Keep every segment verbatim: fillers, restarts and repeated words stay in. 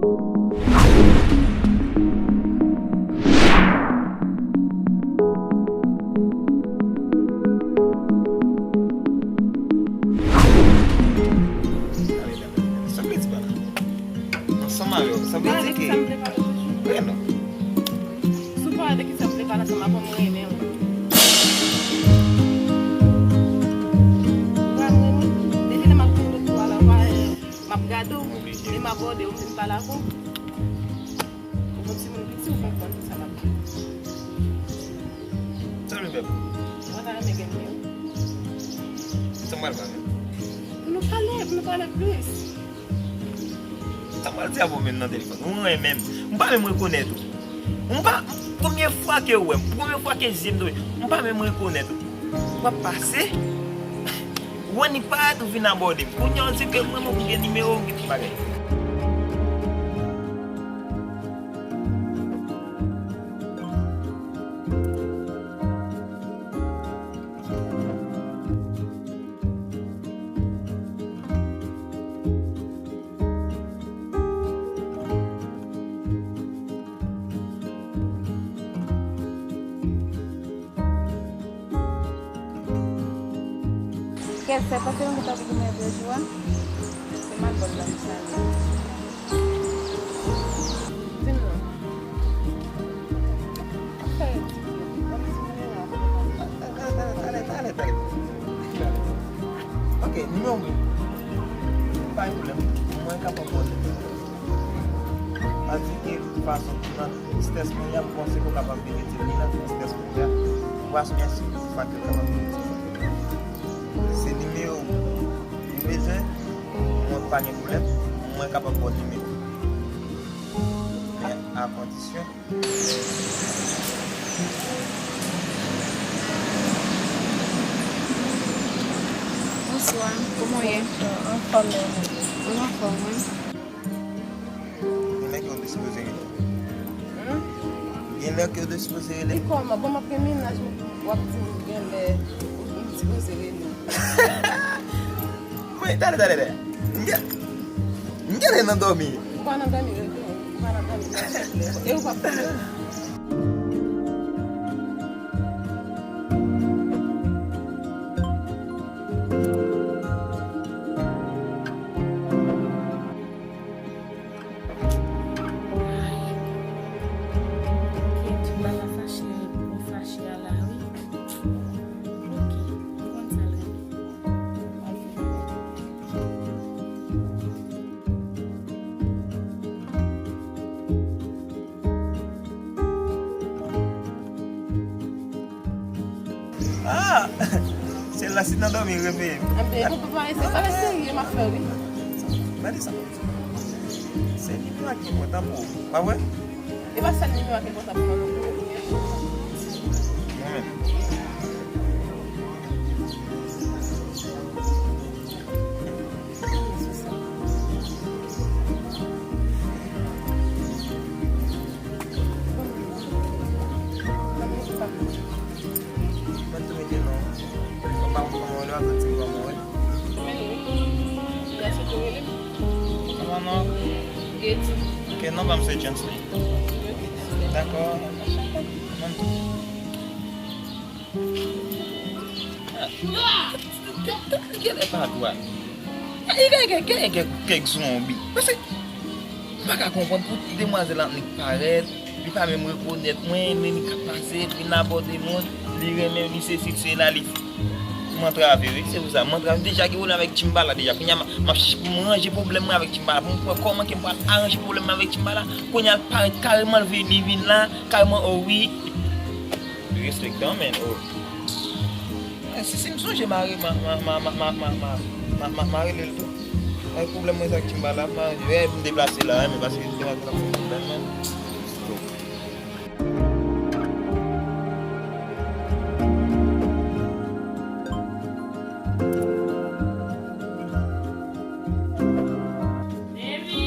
Sa vle di pa la. Ansanm avè w, sa vle di ke. Pale de ki sa m vle pale toujou. Wè non. Si w pale de ki sa m vle pale ansanm avè w, mwen renmen w. Ou pa renmen m? Depi lè m ap tann w, ou pa la, ou pa renmen m. M ap gade w, e m abòde w, m vin pale avè w. Ou gon timoun piti, ou konprann sa m ap di. Sa l vin fè pou ou? Mwen ta renmen gen li. Sa m pral fè menm? Pou nou pale, pou nou pale plis. Sa m pral di avè w menm nan telefòn? Ou renmen m. M pa menm rekonèt ou. M pa, premye fwa ke w wè m, premye fwa ke zye m tonbe, m pa menm rekonèt ou. W ap pase. Ou annik parèt, ou vin abòde m. Kounye a, ou di ke mwen, mwen, m gen nimewo w, gen tout bagay. Kèt, se pa se yon kòb ki mwen pou jou a. Se mal bòl la, m salye. Di m non. Fè yon ti pye. Yon ti pye la. Talè, talè, talè, talè. Ok, nimewo mwen. Pa gen pwoblèm. Mwen kapab poze. Paske fason nan tristès mwen an, m panse ke w kapab vin retire li nan tristès mwen an. Ou pa sou mèsi, ou pa ke w kapab vin retire. Se nimewo ou bezwen, mwen pa gen pwoblèm, mwen kapab ba w nimewo. Men a kondisyon. Bonswa, kòman w ye? Anfòm, mèsi. Mwen anfòm, wi. Gen lè ke w te sipoze rele. Hmm? Gen lè ke w te sipoze rele. E kòman? Bon, m ap gen mennaj, w ap di m gen lè m sipoze rele. Mwen, talè, talè, talè. M gen, m genlè nan dòmi. Ou pa nan dòmi, rete. Ou pa nan dòmi, rete. E ou p ap fè. Ay. Kèt, ou pa ka fache, ou fache a la, wi. Ok, ou konn sa l rele. Ah! Se la, si nan dòmi, reveye m. Anben, ou pa pale, se pale serye m ap fè, wi. Gade sa. Se nimewo a ki enpòtan pou ou, pa vre? E pa sèl nimewo a ki enpòtan pou mwen non. Mwen menm. Mwen tou mete non. Mwen pa konn kòman w rele, w ap di m kòman w rele. Mwen wi. Gason ki rele m. Kòman non? Getty. Ok, non pa m se James li. Dakò. Mwen tou. Tèt li genlè pa dwat. Li genlè gen kèk zonbi. Paske m pa ka konprann pou demwazèl la annik parèt, li pa menm rekonèt mwen, men li ka pase, vin abòde moun, li renmen, li sesi, li sela, li m antrave, wi, se pou sa, m antrave. Deja gen pwoblèm avèk Timbala deja. Kounye a, m ap chèche pou m ranje pwoblèm mwen avèk Timbala, pou m wè kòman ke m pral aranje pwoblèm mwen avèk Timbala. Kounye a, l parèt kareman, l vini, vin la, kareman, o wi. Respektan, men, o. Eh, si, si m sonje, m a re-, m a, m a rele l tou. Ay, pwoblèm mwen sa ak Timbala, m a, eh, m deplase la, eh, men paske deplase la pou pwoblèm, men. Baby!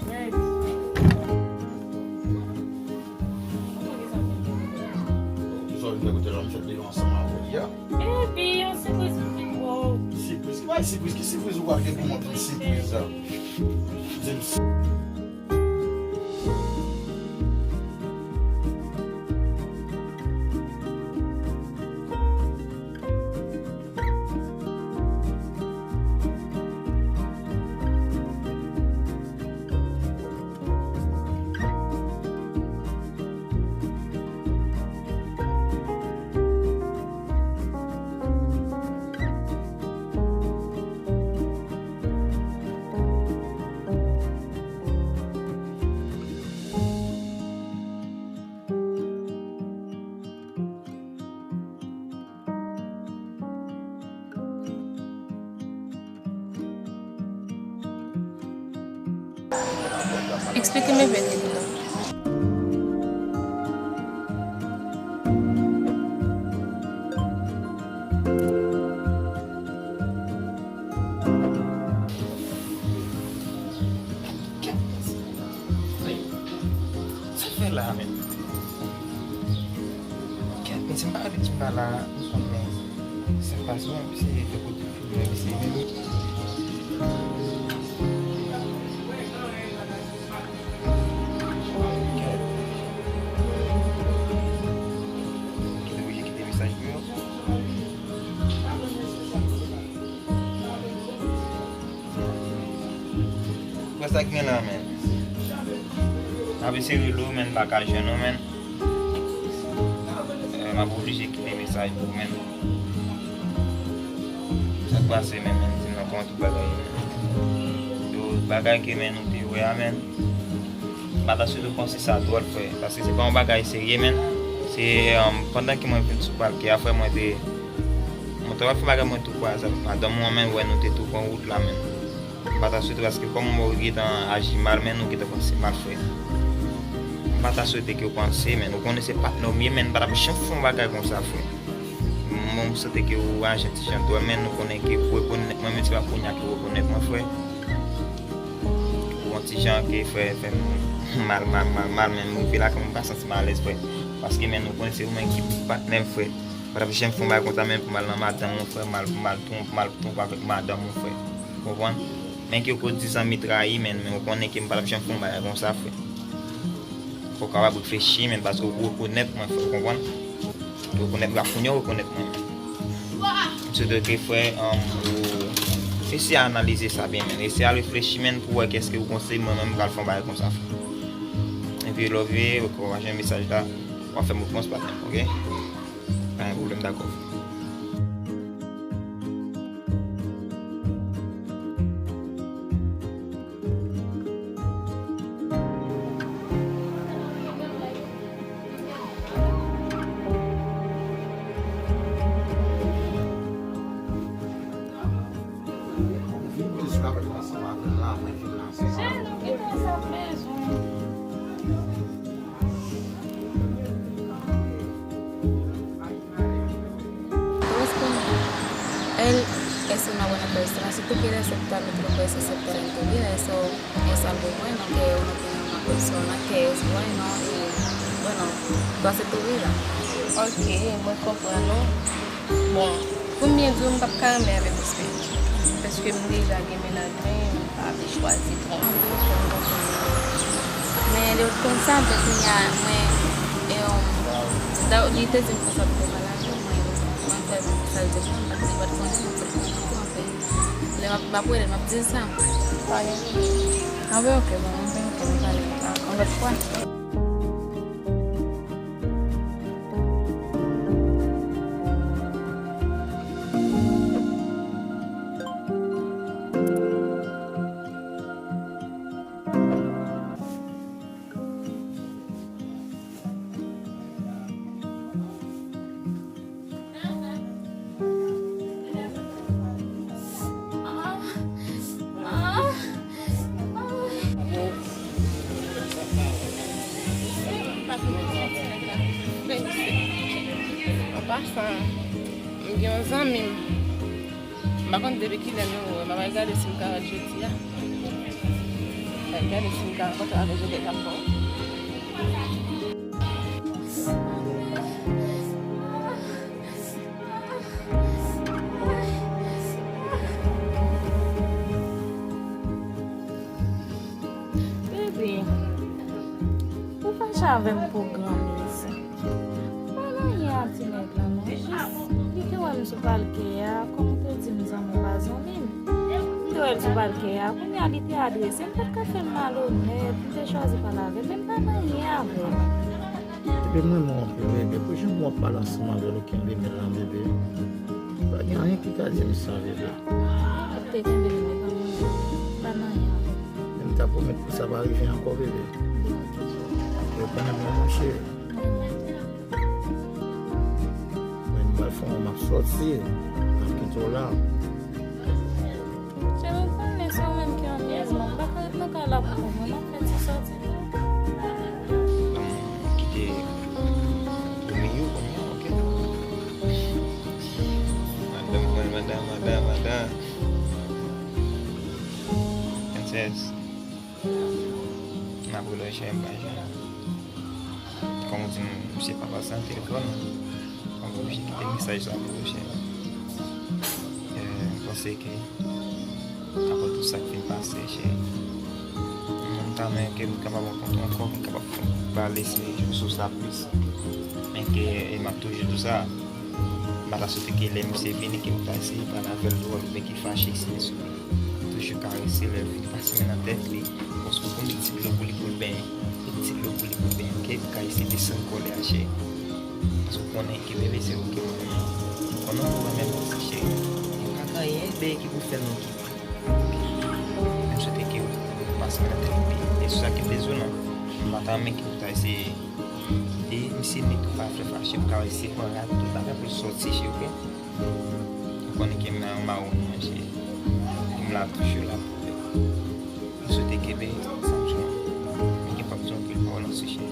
Baby! Ou konn kisa m vin fè kote la? Kisa w vin fè kote la? M sot devan ansanm avè w yè. Baby, yon sipriz Bay sipriz, ki sipriz ou pral gen pou mwen, pou sipriz la? Di m si. Eksplike m enpe, Danilo. Sa fè la menm? Kèt, men si m pa rete, si m pa la, m konnen sa k pase, w ap eseye fè kote fim nan, eseye menm. Kèt. Kite, oblije kite mesaj pou yo. Wè sa k gen la, menn. M ap eseye rele w, menn, m pa ka jwenn ou, menn. Eh, m ap oblije kite mesaj pou ou, menn. Sa k pase, menn, menn, di m nan kòman tout bagay ye, menn. Yo, bagay ke, menn, ou te wè a, menn. M pa ta swete w panse sa dwòl, frè, paske se pa yon bagay serye, menn. Se, um, pandan ke mwen vin sou palke a, frè, mwen te, mwen te wè fè bagay mwen tou kwaze avèk madanm mwen, menn, wè nou te tou pran wout la, menn. M pa ta swete, paske kòm ou gentan aji mal, menn, ou gentan panse mal, frè. M pa ta swete ke w panse, menn. Ou konnen se patnè w m ye, menn, m pa t ap janm fè yon bagay konsa, frè. Mwen, m santi ke ou aji yon ti jan dwòl, menn, ou konnen ke ou rekonèt mwen, menm si pa kounye a ke ou rekonèt mwen, frè. Ou yon ti jan ke fè, fè m mal, mal, mal, mal, menn, m rive la, kòm m pa santi m alèz, frè. Paske, menn, ou konnen se ou menm ki patnè m, frè. M pa t ap janm fè yon bagay konsa, menn, pou m al nan madanm ou, frè, m al, m al twonp-, m al twonpe avèk madanm ou, frè. Ou konprann? Men ke ou di zanmi trayi, menn, men ou konnen ke m pa t ap janm fè yon bagay konsa, frè. Fò w kapab reflechi, menn, paske ou rekonèt mwen, frè, ou konprann? Ou rekonèt mwen, kounye a ou rekonèt mwen, menn. M swete ke, frè, um, ou eseye analize sa byen, menn. Eseye al reflechi, menn, pou wè kèske ou konseye mwen menm pral fè yon bagay konsa, frè. Epi love you, ok, w ap jwenn mesaj la, w ap fè m repons, patnè m, ok? Pa gen pwoblèm, dakò. Vin jis avèk mwen ansanm avè l la, mwen vin la ansanm avè l. Jan nou gentan sot bezwen. Tú responde. Él es una buena persona. Si tú quieres aceptarlo, tú lo puedes aceptar en tu vida. Eso es algo bueno, que uno tiene una persona que es bueno y, bueno, tú haces tu vida. Ok, mwen konprann ou. Bon, pou m byen di w, m p ap ka renmen avèk respè. Paske m deja gen mennaj mwen, m pa vle chwazi twonpe. Men lè w t konn sa, m fè kounye a, mwen, e, um, da-, li te di m konsa pou te pale avè w, mwen, mwen fè sa l te di m, paske li pa t konnen, mwen fè l konnen tou, anfen. Lè m ap, m ap rele l, m ap di l sa. Pa gen pwoblèm. Anben, ok, bon, anben, ok, nou pale yon lòt fwa. An pasan, m gen yon zanmi m. M pa konn depi kilè nou wè, m ap al gade si m ka wè l jodi a. M ap al gade si m ka rankontre avè l jodi a k ap fò. Avè m pou gran mezi. Pa nan anyen a ti nèg la non. Jis, li te wè m sou palke a, kòm ou te di m zanmi w pa zanmi m. M te wè l sou palke a, kounye a li te adrese m, m pa t ka fè l malonèt, m te chwazi pale avè l, men m pa nan anyen avè l. Bebe, m renmen w anpil, bebe. Pou jan w ap pale ansanm avè l, ou kenbe men l lan, bebe. Pa gen anyen ki ka di m sa, bebe. Ou te kenbe men l lan, mwen, pa nan anyen avè l. Men m ta pwomèt pou sa pa rive ankò, bebe. Ou konnen mwen, mon cheri. Mwen, m pral fè yon, m ap sòti. M ap kite w la. Cheri, ou konnen se ou menm ki an mezon. M pa ka ret nan kay la pou mwen. M ap fè ti sòti. Ban m kite Romeo kounye a, oke? Madanm mwen, madanm, madanm, madanm. Princess. M ap rele w cheri, m pa jwenn ou. Kòm ou di m, misye pa pase nan telefòn, mwen oblije kite mesaj sa pou ou, cheri. Eh, m panse ke, apre tout sa k fin pase, cheri, m ta renmen ke m kapab rankontre w ankò, ke n kapab pale sou, sou sa plis. Men ke, e m ap toujou di w sa, m pa ta swete ke lè misye vini, ke m ta eseye pale avè l dwòl, oubyen ke fache, si misye toujou karese lè l fin pase men nan tèt li. Paske ou konn li ti dlo pou li pou l benyen. Li ti dlo pou li pou l benyen. Oke, ou ka eseye desann kòlè a, cheri. Paske ou konnen ke bebe se ou ke mwen renmen. Ou konnen ou renmen m osi, cheri. Ou pa gen anyen, bebe, ki pou fè nou kite. M swete ke ou pase nan tèt li. E sou sa ke m te di w lan. M pa ta renmen ke ou ta eseye kite misye, men tou pa fè fache, ou ka eseye pran rad tout bagay pou l sòti, cheri, oke? Ou konnen ke m nan yon mawon manje. E m la toujou la pou ou. M swete ke bebe sa m di w. Men gen fwa m di w anpil pawòl ansi, cheri.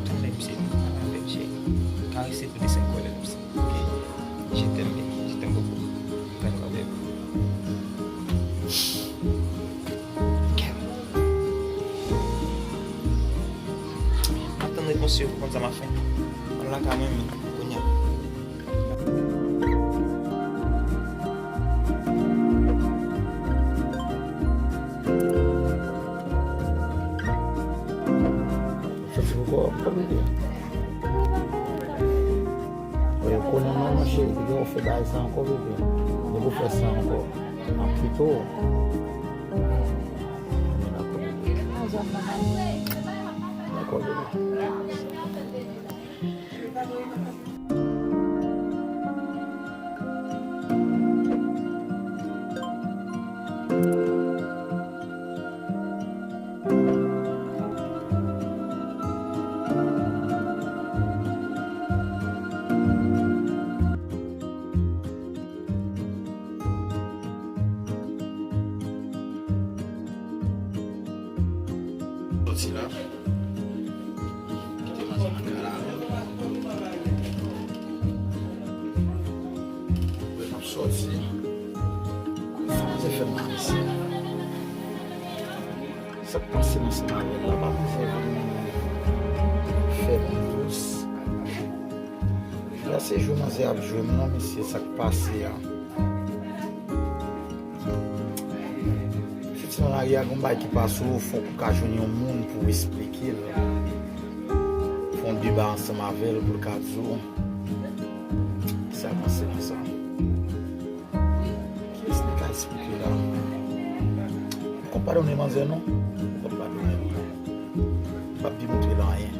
Tande misye, pale avè l, cheri. Karese pou desann kòlè l osi. Ok? Je t'aime, bebe. Je t'aime beaucoup. Gade w, bebe. Kèt. M ap tann repons yo pou konn sa m ap fè. Ann lakay mwen menm, kounye a. Soti pou kò, kò bebe. Ou konnen mwen, mon cheri, depi w fè bagay sa ankò, bebe. Depi w fè sa ankò, m ap kite w. Dakò, bebe. Soti la. Kite manzè nan kay la. Mwen ap sòti. Sa manzè fè m la, mesye. Sa k pase m ansanm avè l la, pa manzè vin fè m dous. La se jwe manzè ap jwe m nan, mesye, sa k pase a. Soti nan lari a, gon bagay ki pase w, fòk ou ka jwenn yon moun pou w esplike l. Fè yon deba ansanm avè l pou l ka di w sa l panse nan sa. Kiyès li ka esplike la? M konn padone manzè non. M konn padone l. M p ap vin montre l anyen.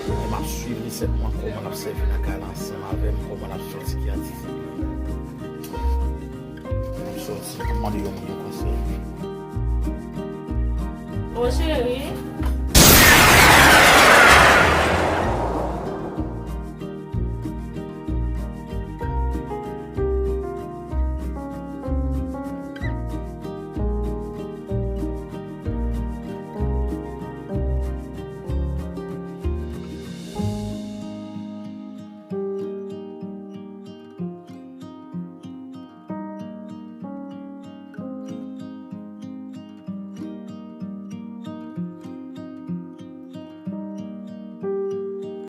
Men m ap swiv li sèlman kòman l ap sèvi nan kay la ansanm avè m, kòman l ap sòti ki atitid li. M ap sòti, m ap mande yon moun yon konsèy. O cheri,